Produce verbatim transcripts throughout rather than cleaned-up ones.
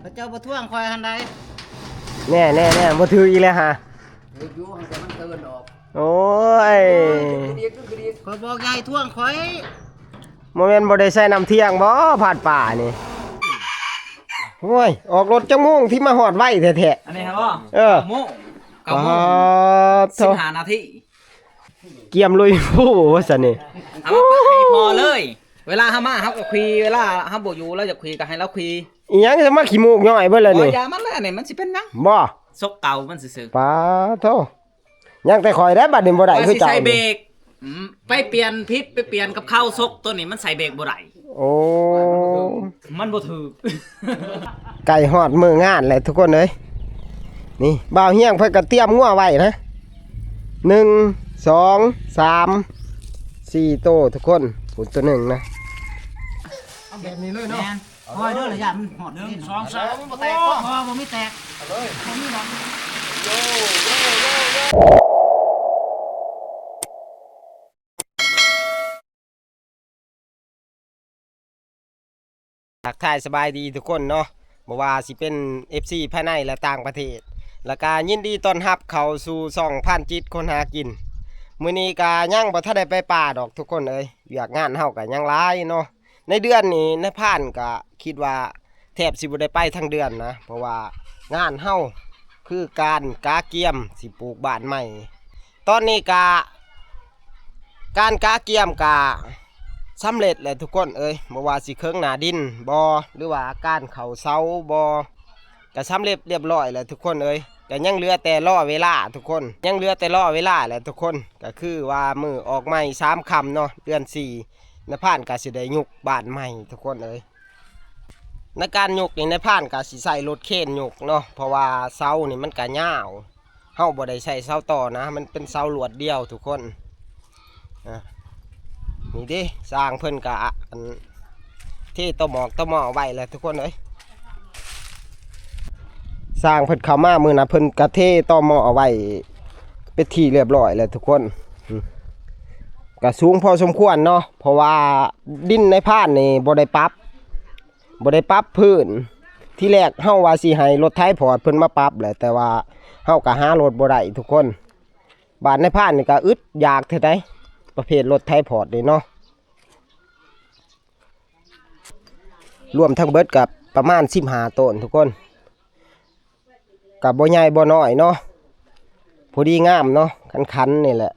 เขาเจ้าบ่ทวงข่อยหั่นใด แน่แน่แน่บ่ถืออีกแล้วฮะ ถืออยู่หั่นแต่มันเทินออก โอ้ย คือดีคือดี ข่อยบอกอย่าให้ทวงข่อย บ่แม่นบ่ได้ใส่น้ำเที่ยงบ่ ผ่านป่านี่ โอ้ย ออกรถจักโมงที่มาฮอดไวแท้ๆ อันนี้ครับบ่ เออ เก้าโมง เก้าโมง อ๋อ สิบห้านาที เกียมลุยผู้ว่าซั่นนี่ เอามาปะให้พอเลย เวลาเฮามาเฮาก็ขี่ เวลาเฮาบ่อยู่ เราอยากขี่ก็ให้เราขี่ อีหยังจะมาขี้มูกย่อยเบิดแล้ว บ่ นี่ อย่ามันแล้วนี่ มันสิเป็นหยัง บ่ ซกเก่ามันซื่อๆ ปาโธ่ ยังแต่ข่อยได้บัดนี้บ่ได้ ว่า คือ สิ เจ้า ใส่เบร นี่ ก อืม ไปเปลี่ยนผิด ไปเปลี่ยนกับเข้าซกตัวนี้ มันใส่เบรกบ่ได้ โอ้ มันบ่ถืก ใกล้ฮอดมื้องานแล้วทุกคนเอ้ย นี่ บ่าวเฮียงเพิ่นก็เตรียมงัวไว้นะ หนึ่ง สอง สาม สี่ โตทุกคน พุ้นตัวหนึ่งนะ เอาแบบนี้เลยเนาะ แม่น คอยเด้อระยะมันฮอด หนึ่ง สอง สาม บ่แตกบ่ บ่ บ่มีแตก เอาเลย บ่มีดอก ทักทายสบายดีทุกคนเนาะ บ่ว่าสิเป็น เอฟซี ภายในและต่างประเทศ แล้วก็ยินดีต้อนรับเข้าสู่ช่องพรานจิตคนหากิน มื้อนี้ก็ยังบ่ทันได้ไปป่าดอกทุกคนเอ้ย เวียกงานเฮาก็ยังหลายเนาะ ในเดือนนี้นายพรานก็คิดว่าแทบสิบ่ได้ไปทั้งเดือนนะ เพราะว่างานเฮาคือการกะเกียมสิปลูกบ้านใหม่ ตอนนี้กะ การกะเกียมกะสำเร็จแล้วทุกคนเอ้ย บ่ว่าสิเคิงหน้าดินบ่ หรือว่าการเข้าเสาบ่ กะสำเร็จเรียบร้อยแล้วทุกคนเอ้ย กะยังเหลือแต่รอเวลาทุกคน ยังเหลือแต่รอเวลาแหละทุกคน กะคือว่ามื้อออกใหม่สามค่ำเนาะ เดือนสี่ นายพรานกะสิได้ยุกบ้านใหม่ทุกคนเอ้ย ในการยุกนี่นายพรานกะสิใช้รถเครนยุกเนาะ เพราะว่าเสานี่มันกะยาว เฮาบ่ได้ใช้เสาต่อนะ มันเป็นเสาลวดเดียวทุกคน อ่ะ นี่เด้ ช่างเพิ่นกะ อัน เทต่อหมอกต่อหม้อไว้แล้วทุกคนเอ้ย ช่างเพิ่นเข้ามามื้อนะ เพิ่นกะเทต่อหม้อเอาไว้เป็นที่เรียบร้อยแล้วทุกคน อืม กะสูงพอสมควรเนาะ เพราะว่าดินนายพรานนี่บ่ได้ปรับ บ่ได้ปรับพื้น ทีแรกเฮาว่าสิให้รถไถพอดเพิ่นมาปรับแหละ แต่ว่าเฮากะหารถบ่ได้ทุกคน บ้านนายพรานนี่กะอึดอยากแท้ใด ประเภทรถไถพอดนี่เนาะ รวมทั้งเบิดกะประมาณสิบห้าต้นทุกคน กะบ่ใหญ่บ่น้อยเนาะ พอดีงามเนาะ คันๆ นี่แหละ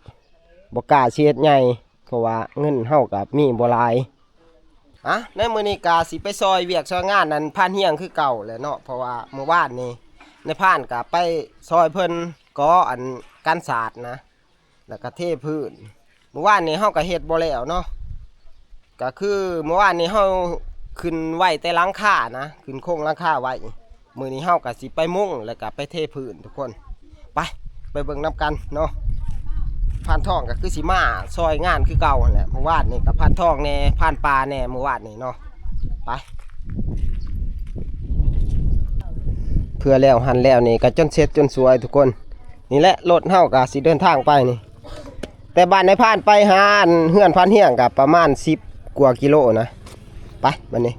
บ่กล้าสิเฮ็ดใหญ่ เพราะว่าเงินเฮากะมีบ่หลาย อ่ะ ในมื้อนี้กะสิไปซอยเวียกซอยงานนั่นพรานเฮียงคือเก่าแหละเนาะ เพราะว่ามื้อวานนี่นายพรานกะไปซอยเพิ่นก่ออันกันศาสตร์นะ แล้วกะเทพื้น มื้อวานนี่เฮากะเฮ็ดบ่แล้วเนาะ กะคือมื้อวานนี่เฮาขึ้นไว้แต่หลังคานะ ขึ้นโครงหลังคาไว้ มื้อนี้เฮากะสิไปมุงแล้วกะไปเทพื้นทุกคน ไป ไปเบิ่งนำกันเนาะ พรานทองกะคือสิมาซอยงานคือเก่าหั่นแหละ มื้อวานนี่กะพรานทองแหน่ พรานป่าแหน่ มื้อวานนี่เนาะ ไป เพื่อแล้วหั่นแล้วนี่กะจนเสร็จจนสวยทุกคน นี่แหละรถเฮากะสิเดินทางไปนี่ แต่บ้านนายพรานไปหาอันเฮือนพรานเฮียงกะประมาณสิบกว่ากิโลนะ ไปบัดนี้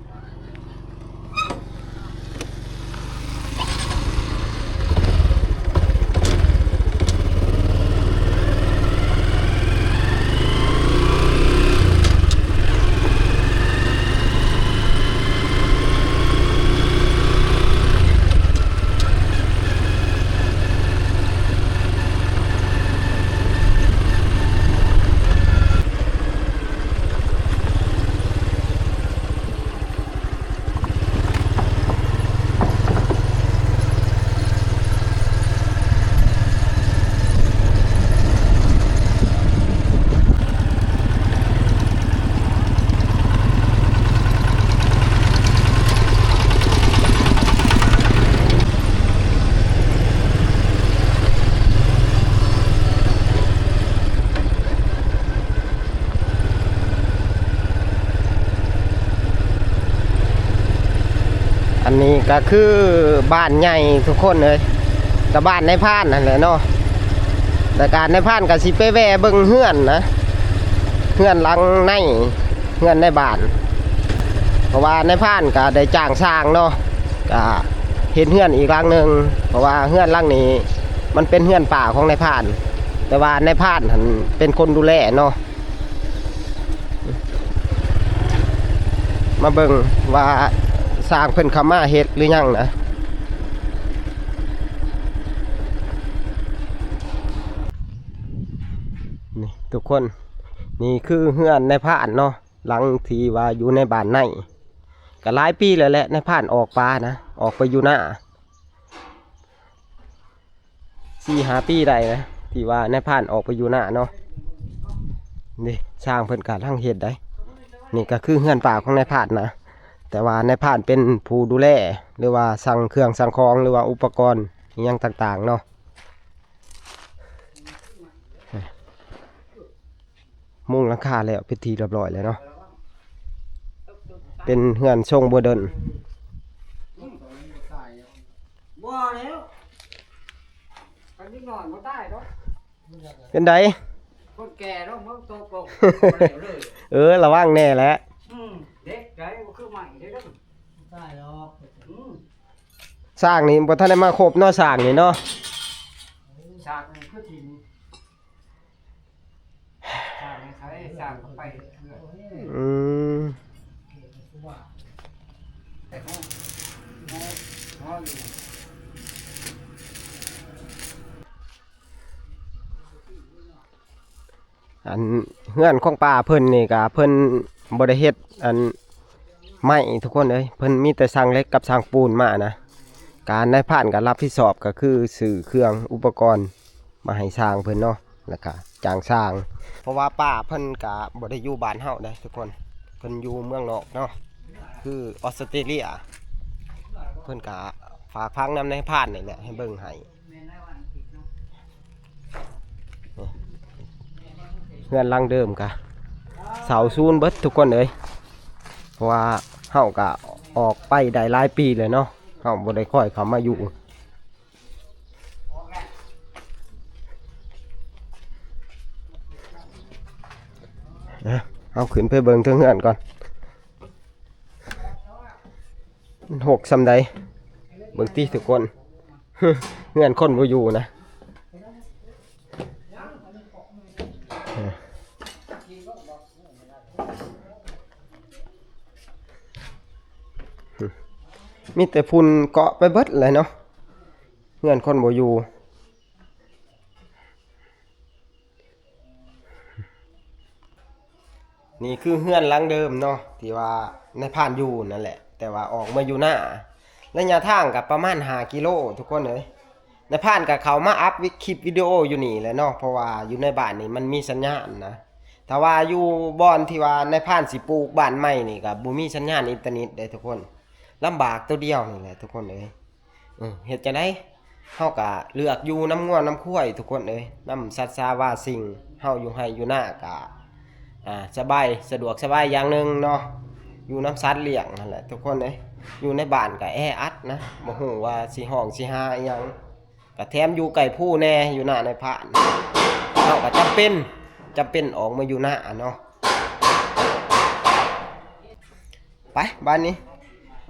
อันนี้ก็คือบ้านใหญ่ทุกคนเอ้ย ก็บ้านนายพรานนั่นแหละเนาะ แต่การนายพรานก็สิไปแวะเบิ่งเฮือนนะ เฮือนหลังใน เฮือนในบ้าน เพราะว่านายพรานก็ได้จ้างช่างเนาะ ก อ่า เฮ็ดเฮือนอีกหลังหนึ่ง เพราะว่าเฮือนหลังนี้มันเป็นเฮือนป้าของนายพราน แต่ว่านายพรานหั่นเป็นคนดูแลเนาะ มาเบิ่งว่าช่างเพิ่นเข้ามาเฮ็ดหรือยังนะ นี่ทุกคน นี่คือเฮือนนายพรานเนาะ หลังที่ว่าอยู่ในบ้านใน ก็หลายปีแล้วแหละ นายพรานออกป่านะ ออกไปอยู่นา สี่ห้าปีได้นะ ที่ว่านายพรานออกไปอยู่นาเนาะ นี่ช่างเพิ่นกำลังเฮ็ดได้ นี่ก็คือเฮือนป้าของนายพรานนะ แต่ว่านายพรานเป็นผู้ดูแล หรือว่าสั่งเครื่องสั่งของ หรือว่าอุปกรณ์อิหยังต่างๆเนาะ มุงหลังคาแล้วเป็นที่เรียบร้อยแล้วเนาะ เป็นเฮือนทรงโมเดิร์น บ่แล้ว คันนิดหน่อยบ่ได้ดอก เป็นได คนแก่แล้วมันโตกลงบ่ได้เลย เออ ระวังแน่แหละ อืม เด็กไดบ่คือใหม่เด้อ ได้ดอก อืม ช่างนี่บ่ทันได้มาครบเนาะ ช่างนี่เนาะ ช่างนี่คือถิ่น ช่างนี่ใช้ช่างไปเรื่อย อืม แต่เขาเขาเขาอยู่ อันเฮือนของป้าเพิ่นนี่ก็เพิ่นบ่ได้เฮ็ดอันไม้ทุกคนเอ้ย เพิ่นมีแต่สั่งเหล็กกับสั่งปูนมานะ การนายพรานก็รับผิดชอบก็คือซื้อเครื่องอุปกรณ์มาให้ช่างเพิ่นเนาะ แล้วก็จ้างช่าง เพราะว่าป้าเพิ่นก็บ่ได้อยู่บ้านเฮาเด้ทุกคน เพิ่นอยู่เมืองนอกเนาะ คือออสเตรเลีย เพิ่นก็ฝากฝังนำนายพรานนี่แหละ ให้เบิ่งให้ เฮือนหลังเดิมกะเสาซูนเบิดทุกคนเอ้ย เพราะว่าเฮากะออกไปได้หลายปีเลยเนาะ เฮาบ่ได้ค่อยเข้ามาอยู่ นะ เอาขึ้นไปเบิ่งเทิงเฮือนก่อน มันหกส่ำใด เบิ่งติทุกคน เฮือนคนบ่อยู่นะ มีแต่ฝุ่นเกาะไปเบิดเลยเนาะ เฮือนคนบ่อยู่ นี่คือเฮือนหลังเดิมเนาะ ที่ว่านายพรานอยู่นั่นแหละ แต่ว่าออกมาอยู่นา ระยะทางก็ประมาณห้ากิโลทุกคนเอ้ย นายพรานก็เข้ามาอัพวิคลิปวิดีโออยู่นี่แหละเนาะ เพราะว่าอยู่ในบ้านนี่มันมีสัญญาณนะ ถ้าว่าอยู่บ่อนที่ว่านายพรานสิปลูกบ้านใหม่นี่ก็บ่มีสัญญาณอินเทอร์เน็ตเด้ทุกคน ลำบากตัวเดียวนี่แหละทุกคนเอ้ย เออ เฮ็ดจั่งใด เฮากะเลือกอยู่นำงัวนำควายทุกคนเอ้ย นำสัตว์สาวาสิ่ง เฮาอยู่ไร่อยู่นากะ อ่า สบาย สะดวกสบายอย่างหนึ่งเนาะ อยู่นำสัตว์เลี้ยงนั่นแหละทุกคนเอ้ย อยู่ในบ้านกะแออัดนะ บ่ฮู้ว่าสิฮ้องสิหาอิหยัง กะแถมอยู่ใกล้ภูแน่ อยู่นานายพราน เฮากะจำเป็น จำเป็นออกมาอยู่นาเนาะ ไปบ้านนี้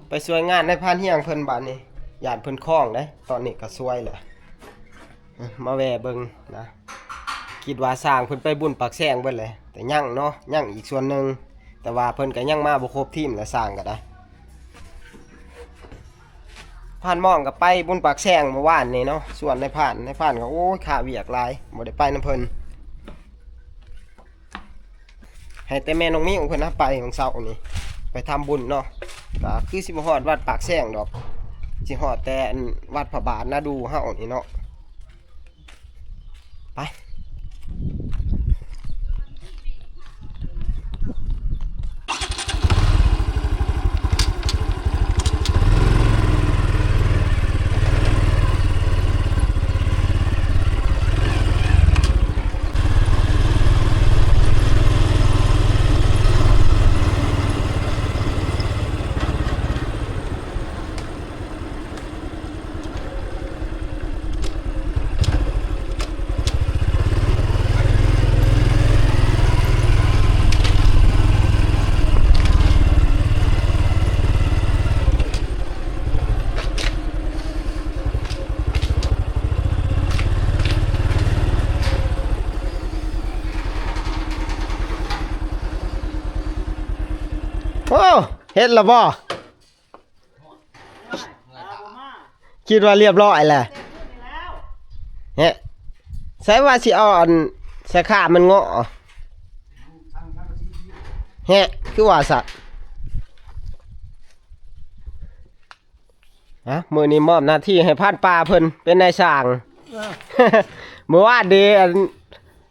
ไปช่วยงานนายพรานเฮียงเพิ่นบ้านนี้ ย่านเพิ่นคล้องเด้ ตอนนี้ก็ช่วยแหละ มาแวะเบิ่งนะ คิดว่าช่างเพิ่นไปบุญปากแซงเบิดเลย แต่ยังเนาะ ยังอีกส่วนหนึ่ง แต่ว่าเพิ่นก็ยังมาบ่ครบทีม และช่างก็ได้ พรานหม่องก็ไปบุญปากแซงเมื่อวานนี่เนาะ ส่วนนายพราน นายพรานก็ โอ้ย คาเวียกหลาย บ่ได้ไปนำเพิ่น ให้แต่แม่น้องมิวเพิ่นนะไปของเสาร์นี่ ไปทำบุญเนาะ ก็คือสิบ่ฮอดวัดปากแซงดอก สิฮอดแต่อันวัดพระบาทนาดูเฮานี่เนาะ ไป โอ้ เฮ็ดละบ่ คิดว่าเรียบร้อยแหละ เฮ้ ใส่ว่าสิเอาอันใส่ขามันเงาะ เฮ้ คือว่าสัตว์ ฮะ มื้อนี้มอบหน้าที่ให้พรานป่าเพิ่นเป็นนายช่าง เออ มื้อวานนี้อัน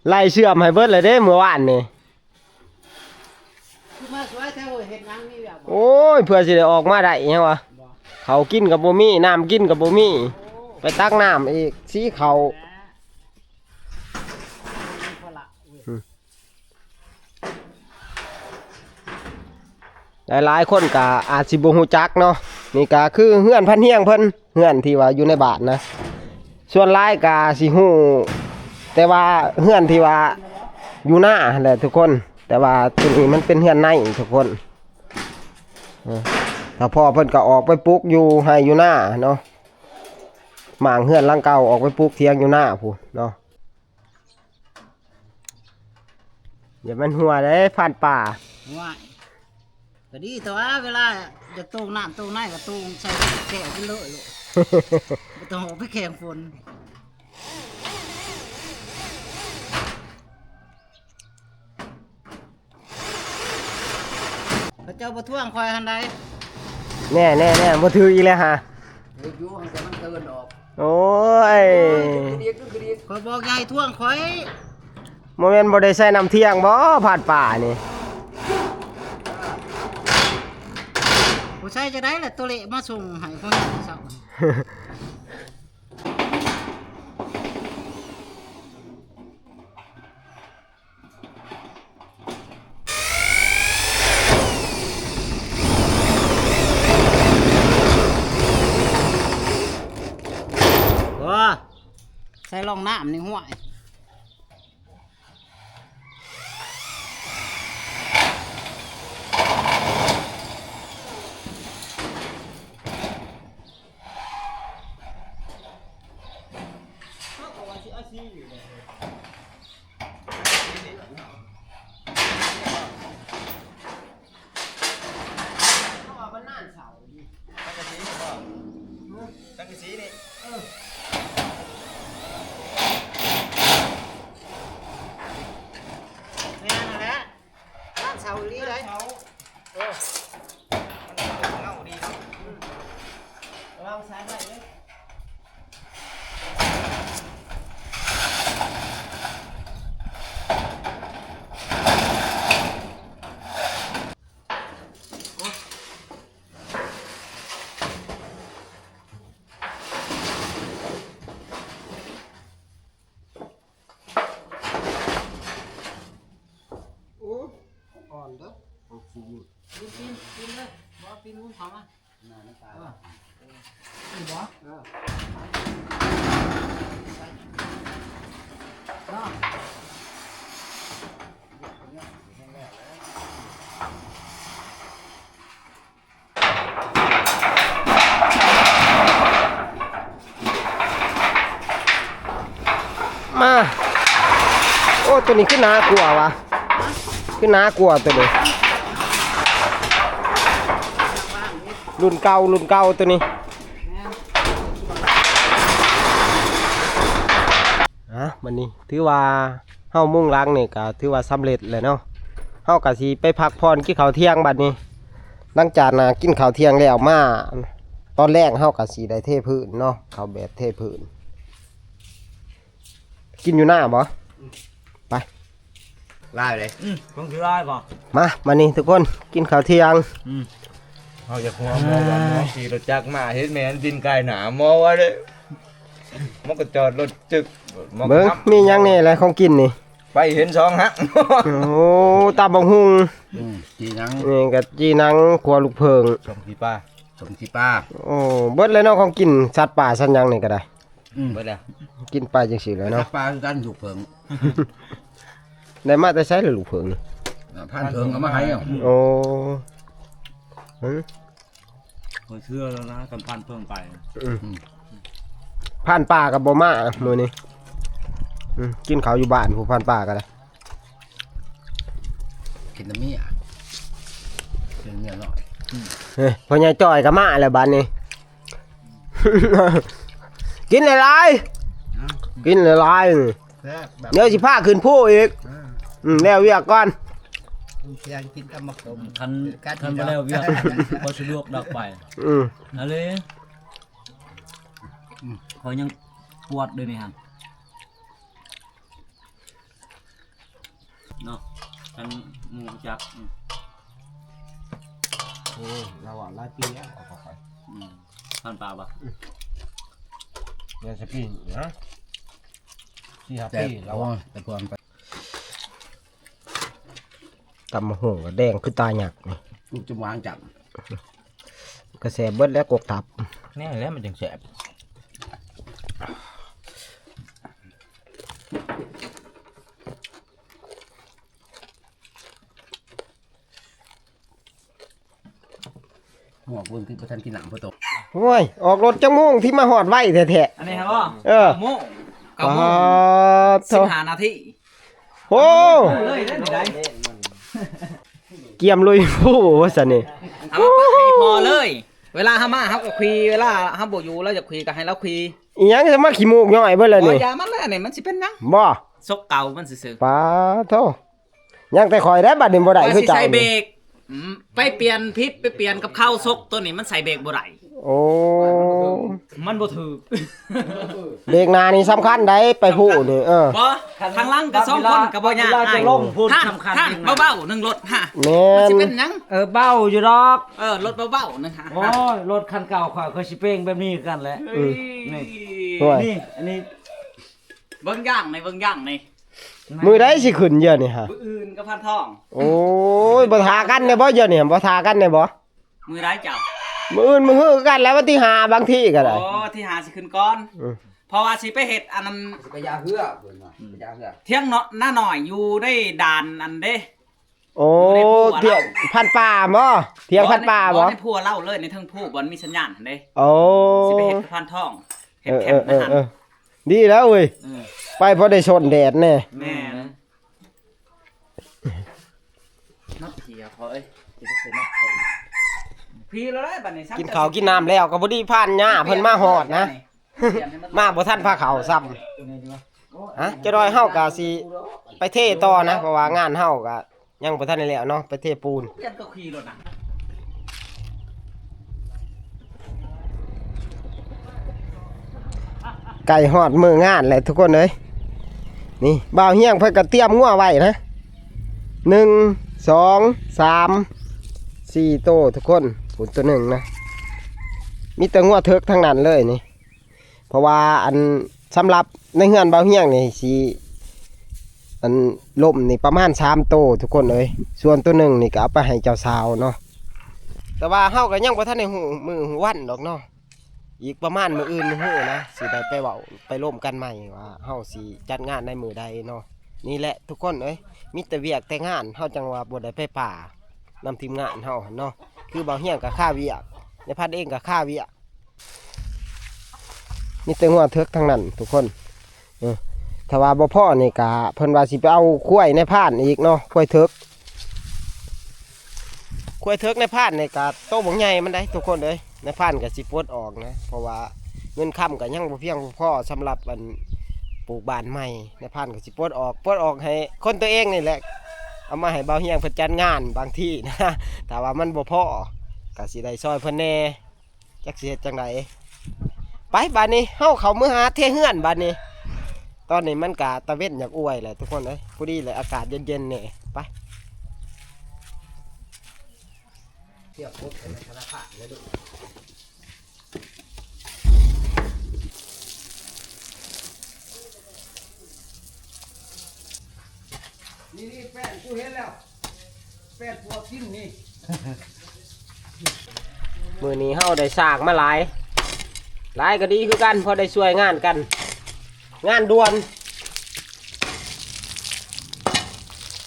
ไล่เชื่อมให้เบิดเลยเด้ มื้อวานนี้ คือมาสวยแท้เว้ย เฮ็ดหยังมีแบบบ่ โอ้ย เพื่อสิได้ออกมาได้หยังวะ บ่ เขาวกินก็บ่มี น้ำกินก็บ่มี ไปตักน้ำอีก สีเขาว พอละเว้ย อืม หลายๆคนก็อาจสิบ่ฮู้จักเนาะ นี่ก็คือเฮือนพันเฮียงเพิ่น เฮือนที่ว่าอยู่ในบ้านนะ ส่วนหลายก็สิฮู้ แต่ว่าเฮือนที่ว่าอยู่หน้าแหละทุกคน แต่ว่าตัวนี้มันเป็นเฮือนในทุกคน เออ ถ้าพ่อเพิ่นก็ออกไปปลูกอยู่ไฮ่อยู่นาเนาะ หมางเฮือนหลังเก่าออกไปปลูกเถียงอยู่นาพู้นเนาะ อย่ามันหัวเด้พรานป่า ว้าย ก็ดีแต่ว่าเวลาอยากต้งน้ำต้งในก็ต้งใส่แก้วไปเลยลูก บ่ต้องออกไปแข่งฝน เขาเจ้าบ่ทวงข่อยหั่นใด แน่แน่แน่บ่ถืออีกแล้วฮะ ถืออยู่หั่นแต่มันเกินออก โอ้ย ข้อยบอกอย่าให้ทวงข่อย บ่แม่นบ่ได้ใส่น้ำเที่ยงบ่พรานป่านี่ บ่ใส่จะได้ล่ะ ตัวเละมาส่งให้ข้อยเช้า ว้า ใส่ร่องน้ำนี่ห้วย เขาว่ามันน่านเสาดิ สังกะสีนี่บ่ สังกะสีนี่ เออ แม่นหั่นแหละ น่านเสาอีหลีเด้ น่านเสา เออ มันเงาดีเนาะ อืม ระวังสายไฟเด้อ โอ้ อ่อนเด้อ ปีน ปีน ปีนเลย บ่ปีนมุมเขามา น่ะ น้ำตาล เออ นี่บ่ เออ เนาะ มา โอ้ ตัวนี้คือหนากลัววะ คือหนากลัวตัวนี้ รุ่นเก่า รุ่นเก่าตัวนี้ อ่ะ บัดนี้ถือว่าเฮามุงหลังนี่ก็ถือว่าสำเร็จแล้วเนาะ เฮาก็สิไปพักผ่อนกินข้าวเที่ยงบัดนี้ หลังจากน่ะกินข้าวเที่ยงแล้วมา ตอนแลงเฮาก็สิได้เทพื้นเนาะ เข้าแบบเทพื้น กินอยู่หน้าบ่ ไป ลายเลย อืม ต้องสิลายบ่ มา มานี่ทุกคน กินข้าวเที่ยง อืม เฮาอยากหัวหมอว่าหมอขี่รถจักรมา เห็นแม่นบินไกลหนาหมอว่าเด้ หมอก็จอดรถจึก หมอก็ เบิ่ง ขับ มีหยังแน่ล่ะของกินนี่ ไปเห็นสองฮะ โอ้ ตำบักหุ่ง อืม จีหนัง นี่ก็จีหนัง ขั่วลูกเผิ่ง ส้มขี้ปลา ส้มขี้ปลา โอ้ เบิดเลยเนาะ ของกินสัตว์ป่าสัตว์หยังนี่ก็ได้ อืม เบิดแล้ว กินไปจังซี่แหละเนาะ สัตว์ป่าคือกันลูกเผิ่ง ได้มาแต่ไสล่ะลูกเผิ่งนี่ อ่า พรานเผิ่งเอามาให้เอา โอ้ หึ ข้อยเชื่อแล้วนะ กันพรานเผิ่งไป อืม พรานป่าก็บ่มามื้อนี้ อืม กินข้าวอยู่บ้านพู้น พรานป่าก็ได้ กินแต่เมีย เป็นเมียน้อยเอ้ยพ่อใหญ่จ่อยก็มาแล้วบัดนี้ กินหลายๆกินหลายๆนี่แซ่บแบบเดี๋ยวสิพาขึ้นภูอีกอ่าอืมแล้วเวียกก่อนเสียงกินตำบักหุ่งคันกันคันบ่แล้วเวียกบ่สะดวกดอกไปอืมอะไรอืมเขายังปวดด้วยนี่ฮะ เนาะคันหมู่จักอืมโอ้เราอ่ะหลายปีแล้วเอาเข้าไปอืมพันปลาบ่เดือนสิบปีนะสี่ห้าปีแล้วอะแต่ก่อนไปตำบักหุ่งก็แดงคือตาหยักนี่ลูกจะวางจับกระแสเบิดแล้วกกทับนี่แหละมันจึงแสบ หมวกเบิ่งที่ประทันกินหนังพ่อโตโอ้ยออกรถจังโมงที่มาหอดไวแท้อันนี้ครับพ่อๆเออเก้าโมงเก้าโมงปาดโถ่สิบห้านาทีโอ้เลยได้ไหมได้เกียมลุยผู้ว่าสันนี่เอามาให้พอเลย เวลาเฮามาเฮาก็คุยเวลาเฮาบ่อยู่เราจะคุยก็ให้เราคุยอีหยังจะมาขี้มูกย่อยเบิดเลยนี่อย่ามันแล้วนี่มันสิเป็นหยังบ่ซกเก่ามันซื่อๆปาดโถ่ ยังแต่ข่อยได้บัดนี้บ่ได้คือเจ้าใส่เบรกไปเปลี่ยนพิษไปเปลี่ยนกับข้าวซกตัวนี้มันใส่เบรกบ่ได้โอ้มันบ่ถือเบรกหน้านี่สำคัญได้ไปผู้นี่เออบ่ทางหลังก็สองคนก็บ่ยากอ้ายลงพูดสำคัญทางเบาๆหนึ่งรถฮะแม่นมันสิเป็นหยังเออเบาอยู่ดอกเออรถเบาๆหนึ่งฮะโอ้ยรถคันเก่าข่อยข่อยสิเป้งแบบนี้คือกันแหละนี่นี่อันนี้ เบิ่งอย่างในเบิ่งอย่างในมื้อใดสิขึ้นเดี๋ยวนี้ฮะมื้ออื่นกับพันทองโอ้ยบ่ทากันเนี่ยบ่เดี๋ยวนี้บ่ทากันเนี่ยบ่มื้อใดเจ้ามื้ออื่นมื้อฮือกันแล้ววันที่ห้าบางทีก็ได้อ๋อที่ห้าสิขึ้นก่อนอืมเพราะว่าสิไปเฮ็ดอันนั้นสิไปยาเหือเพิ่นว่าไปยาเหือเที่ยงเนาะน้าน้อยอยู่ในด่านอันเด้ โอ้อยู่ในภูอะเที่ยวเล่าพันป่าบ่เที่ยวพันป่าบ่บ่ในภูอะเล่าเลยในเทิงภูบ่อนมีสัญญาณหั่นเด้โอ้สิไปเฮ็ดพันทองเฮ็ดแคมป์เออเออเออเออดีแล้วเว้ยเออไปพอได้ชนแดดแน่แม่นนับเขียพอเอ้ยสิไปซื้อนับเขาอีกพี่แล้วได้บัดนี้ซ้ำกินข้าวกินน้ำแล้วก็พอดีผ่านหญ้าเพิ่นมาฮอดนะ มาบ่ทันพาเขาซ้ำฮะเจ้าน้อยเฮากะสิไปเทต่อนะเพราะว่างานเฮากะยังบ่ทันได้แล้วเนาะไปเทปูนเปลี่ยนก็ขี่รถนะใกล้ฮอดมื้องานแล้วทุกคนเอ้ยนี่บ่าวเฮียงเพิ่นก็เตรียมงัวไว้นะหนึ่งสองสามสี่โตทุกคนปูนตัวหนึ่งนะมีแต่งัวเถิกทั้งนั้นเลยนี่ เพราะว่าอันสำหรับในเฮือนบ่าวเฮียงนี่สิอันล้มนี่ประมาณสามโตทุกคนเอ้ยส่วนตัวหนึ่งนี่ก็เอาไปให้เจ้าสาวเนาะแต่ว่าเฮาก็ยังบ่ทันได้ฮู้มื้อฮู้วันดอกเนาะอีกประมาณมื้ออื่นฮู้นะสิได้ไปเว้าไปล้มกันใหม่ว่าเฮาสิจัดงานในมื้อใดเนาะนี่แหละทุกคนเอ้ยมีแต่เวียกแต่งานเฮาจั่งว่าบ่ได้ไปป่า นำทีมงานเฮาหั่นเนาะคือบ่าวเฮียงก็คาเวียกนายพัดเองก็คาเวียกมีแต่งัวเถิกทั้งนั้นทุกคนเออถ้าว่าบ่พอนี่ก็เพิ่นว่าสิไปเอาควายนายพรานอีกเนาะควายเถิกควายเถิกนายพรานนี่ก็โตบักใหญ่มันได้ทุกคนเอ้ยนายพรานก็สิปลดออกนะเพราะว่าเงินคำก็ยังบ่เพียงพอสำหรับอันปลูกบ้านใหม่นายพรานก็สิปลดออกปลดออกให้คนตัวเองนี่แหละ เอามาให้บ่าวเฮียงเพิ่นจัดงานบางทีนะถ้าว่ามันบ่พอก็สิได้ซอยเพิ่นแหน่จักสิเฮ็ดจั่งใดไปบัดนี้เฮาเข้ามื้อหาเทเฮือนบัดนี้ตอนนี้มันก็ตะเว็นอยากอวยแหละทุกคนเอ้ยพอดีเลยอากาศเย็นๆแหน่ไปเที่ยวพุทธในธนาคารเลยลูก นี่นี่แป้งกูเห็นแล้วแป้งปวดกินนี่มื้อนี้เฮาได้สากมาหลายหลายก็ดีคือกันพอได้ช่วยงานกันงานด่วน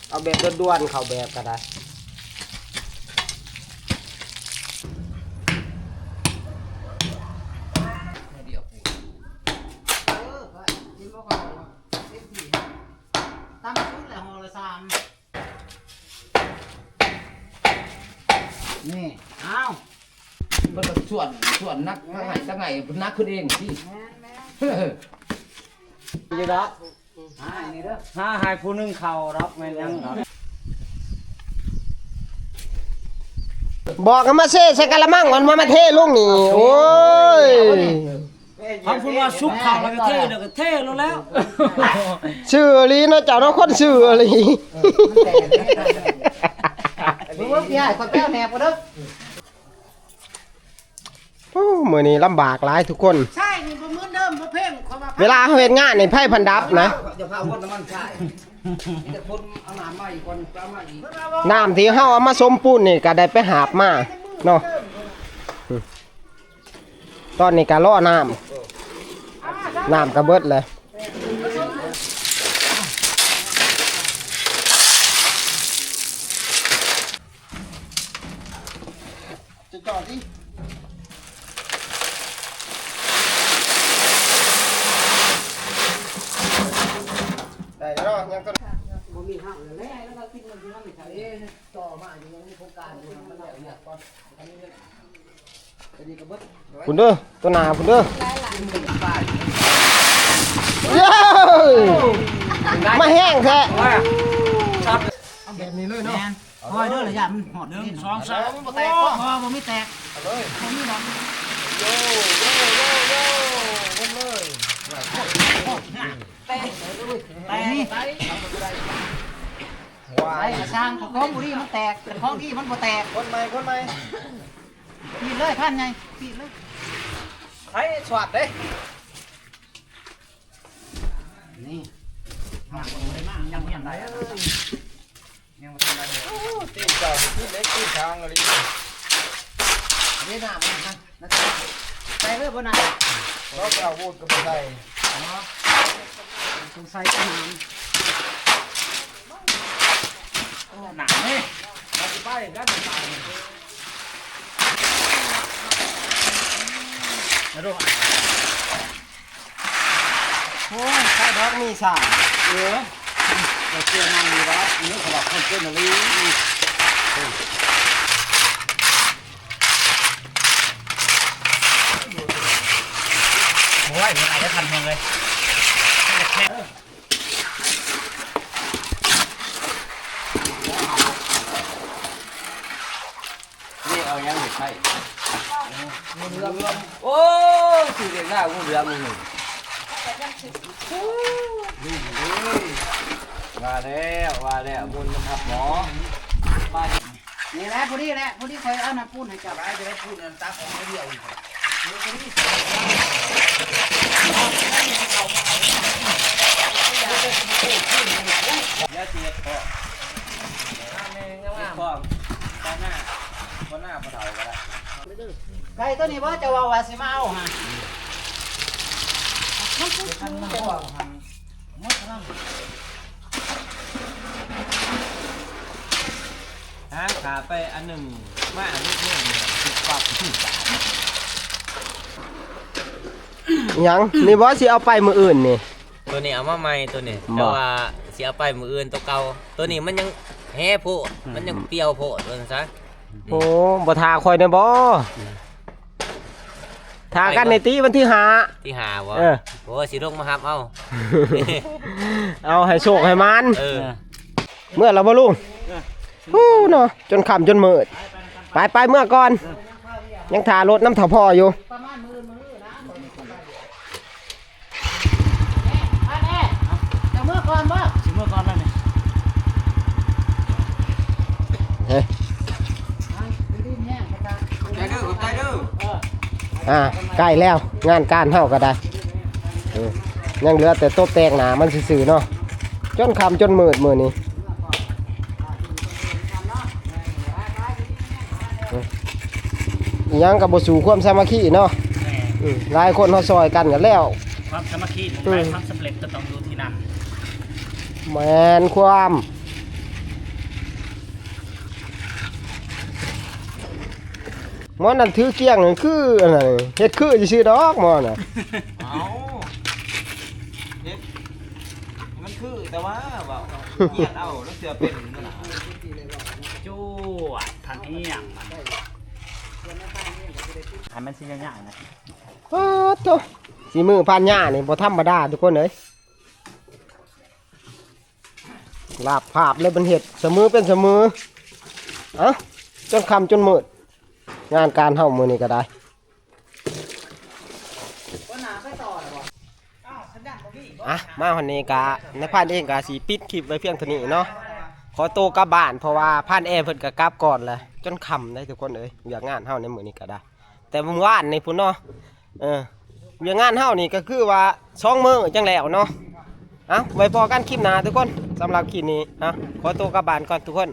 เอาแบบด่วนๆเข้าแบบก็ได้ เออก็กินบ่ค่อยหมดเต็มที่ฮะต่ำสุดแหละห่อละสาม ส่วน ส่วนนักทั้งไหนทั้งไหนนักขึ้นเองที่ อยู่ดอก หาให้ผู้หนึ่งเข้าดอก แม่นหยังดอก บอกให้มาเซใส่กะละมังก่อน มา มาเทลงนี่ โอ้ย คำพูดว่าซุกเข้าแล้วก็เท แล้วก็เทแล้วแล้ว ซื่ออีหลีเนาะ เจ้าเนาะ คนซื่ออีหลี มึงว่าพี่อ้าย ขอแป้วแหนบก่อนเด้อ โอ้ มื้อนี้ลำบากหลายทุกคน ใช่ นี่บ่เหมือนเดิม บ่เพ่ง ขอมา เวลาเฮาเฮ็ดงานนี่ไฟพันดับนะ อย่าพาวนน้ำมันใช่ มีแต่คนเอาน้ำมาอีกคน เอามาอีก น้ำที่เฮาเอามาสมปูนนี่ก็ได้ไปหาบมาเนาะ ตอนนี้ก็รอน้ำ น้ำก็เบิดเลย จะจอดที่ ได้แล้วเนาะ ยังก็ บ่มีห้างเลย ต่อมาอยู่ ยังมีโครงการอยู่ มันแล้ว เนี่ย ก่อน อันนี้เนี่ย อันนี้ก็เบิด พุ้นเด้อ ตัวหนาพุ้นเด้อ เย้ มาแห้งแท้ แบบนี้เลยเนาะ แม่น คอยเด้อ ระยะมันหอด หนึ่ง สอง สาม บ่แตก บ่ บ่มีแตก เอาเลย บ่มีดอก โย่ โย่ โย่ โย่ คนเลย แตก แตก นี่ วาย ช่างของดีมันแตก แต่ของดีมันบ่แตก คนใหม่ คนใหม่ ปีดเลย พันใหญ่ ปีดเลย ไอ้สวัสดเด้ นี่ ยังบ่ทันได้ ยังบ่ทันได้เลย โอ้ ตีนเจ้านี่คือเหล็กคือทางอะไร นี่หน้ามันนะ ไปเลยบ่น่ะ เราไปเอาอาวุธก็บ่ได้ อ๋อ สงสัยจะหนาม โอ้ หนามเว้ย เราสิไปกันตายนี่ แล้วดูอ่ะ โอ้ย ไข่ดอกมีสาม เออ แต่เสื้อนั่งอยู่แล้ว อันนี้เขาบอกคนเสื้อนาลี โอ้ย มันอาจจะทันเพียงเลย นี่เอายังเห็ดไข่ งูเหลือม โอ้ย คือเด็กหน้างูเหลือมนี่ มาแล้ว มาแล้ว บุญมันทับหมอ ไป นี่แหละ พอดีแหละ พอดีคอยเอาน้ำปูนให้เจ้า ไป เดี๋ยวพูดน้ำตักออกมาเดียวอีก เดี๋ยวสิเฮ็ดพอ งามๆ พร้อม ตาหน้า คนหน้าพอเฒ่าก็ได้ ไก่ตัวนี้บ่เจ้าว่าว่าสิมาเอาหั่น มันคือ มันบ่หั่น หมดแล้ว หางขาไปอันหนึ่ง มาอันนี้เพิ่มเนี่ย คือปรับ หยัง นี่บ่สิเอาไปมื้ออื่นนี่ ตัวนี้เอามาใหม่ตัวนี้ บ่ แต่ว่าสิเอาไปมื้ออื่นตัวเก่า ตัวนี้มันยังแห้โพด มันยังเปรียวโพด ว่าซั่นซะ โอ้ บ่ท่าข่อยแน่บ่ ท่ากันในตีวันที่ห้า ที่ห้าบ่ เออ โอ้ สิลงมารับเอา เอาให้โชคให้หมาน เออ เมื่อเราบ่ลุง ฮู้เนาะ จนค่ำจนมืด ไป ไป เมื่อก่อน ยังถ่ารถน้ำเฒ่าพ่ออยู่ ประมาณมื้อมื้อนะ อันนี้จะเมื่อก่อนบ่ สิเมื่อก่อนแล้วนี่ เฮ้ย ใจเด้อ ขอบใจเด้อ อ่า ใกล้แล้ว งานการเฮาก็ได้ เออ ยังเหลือแต่ตบแต่งหน้ามันซื่อๆเนาะ จนค่ำจนมืดมื้อนี้ อิหยังก็บ่สู้ความสามัคคีเนาะ แม่น อืม หลายคนเฮาซอยกันก็แล้ว ความสามัคคีบ่ อืม ความสำเร็จก็ต้องอยู่ที่นั่น แม่นความ หมอนั่นถือเกี้ยงนั่นคืออันนั้น เฮ็ดคือซื่อๆดอกหมอน่ะ เอ้า เฮ็ด มันคือแต่ว่าเว้าเงียบเอาแล้วเสือเป็นนั่นน่ะ จวด ทันเที่ยง มัน อันมันสิยาวๆนะ โอ้โต สีมือพานย่านี่บ่ธรรมดาทุกคนเอ้ย ลาบภาพเลยมันเห็ดเสมอเป็นเสมอ เอ้า จนค่ำจนมืด งานการเฮามื้อนี้ก็ได้ อ่ะ มาวันนี้กะนายพานเองกะสิปิดคลิปไว้เพียงเท่านี้เนาะ ขอตัวกลับบ้านเพราะว่าพานแอเพิ่นก็กลับก่อนแหละ จนค่ำได้ทุกคนเอ้ย เวียกงานเฮาในมื้อนี้ก็ได้ แต่เมื่อวานนี่พุ้นเนาะ เออ เวียกงานเฮานี่ก็คือว่าสองมื้อจั่งแล้วเนาะ เอ้า ไว้พ้อกันคลิปหน้าทุกคน สำหรับคลิปนี้ เอ้า ขอตัวกลับบ้านก่อนทุกคน